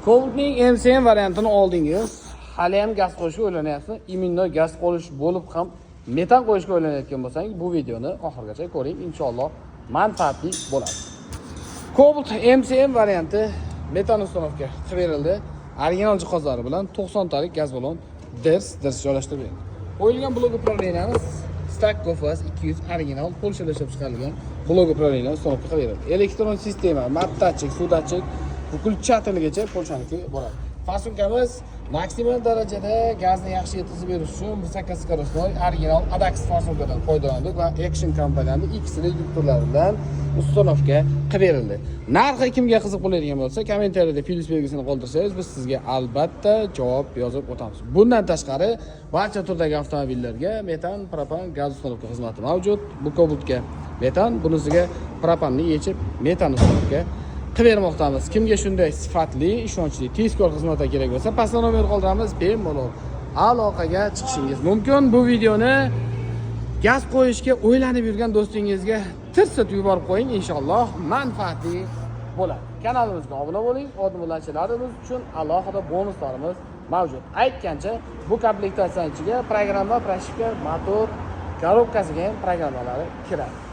Cobaltning MCM variantini oldingiz. Hali ham gaz qo'yishga o'ylanyapsiz. Именно gaz qo'yish bo'lib ham metan qo'yishga o'ylanayotgan bo'lsangiz, bu videoni oxirigacha ko'ring, inshaalloh manfaatli bo'ladi. Cobalt MCM varianti metan установка qilib berildi. Original jihozlari bilan 90 talik gaz balon dirs dirs joylashtirib berildi. Qo'yilgan блок управления miz STAG GoFas 200, original Polshada ishlab chiqarilgan блок управления установка qilib berildi. Elektron sistema, map datchik, suv datchik, выключатель gacha Polshaniki bo'ladi. Форсунка miz maksimal darajada gazni yaxshi yetkazib berish uchun высокоскоростной original Adax форсунка dan foydalandik va Action kompaniyani X reduktorlari bilan установка qilib berildi. Narxi kimga qiziq bo'ladigan bo'lsa, kommentariyada plyus belgisini qoldirsangiz, biz sizga albatta javob yozib o'tamiz. Bundan tashqari, barcha turdagi avtomobillarga metan, propan, gaz установка xizmati mavjud. Bu Cobaltga metan, bunisiga propanni yechib metan установка qilib bermoqdamiz. Kimga shunday sifatli, ishonchli, tezkor xizmatlar kerak bo'lsa, pastda nomer qoldiramiz, bemalol aloqaga chiqishingiz mumkin. Bu videoni gaz qo'yishga o'ylanib yurgan do'stingizga tirsat yuborib qo'ying, inshaalloh manfaatli bo'ladi. Kanalimizga obuna bo'ling, obunachilarimiz uchun alohida bonuslarimiz mavjud. Aytgancha, bu komplektatsiyani ichiga programma, прошивка, motor, коробка siga ham programmalari kiradi.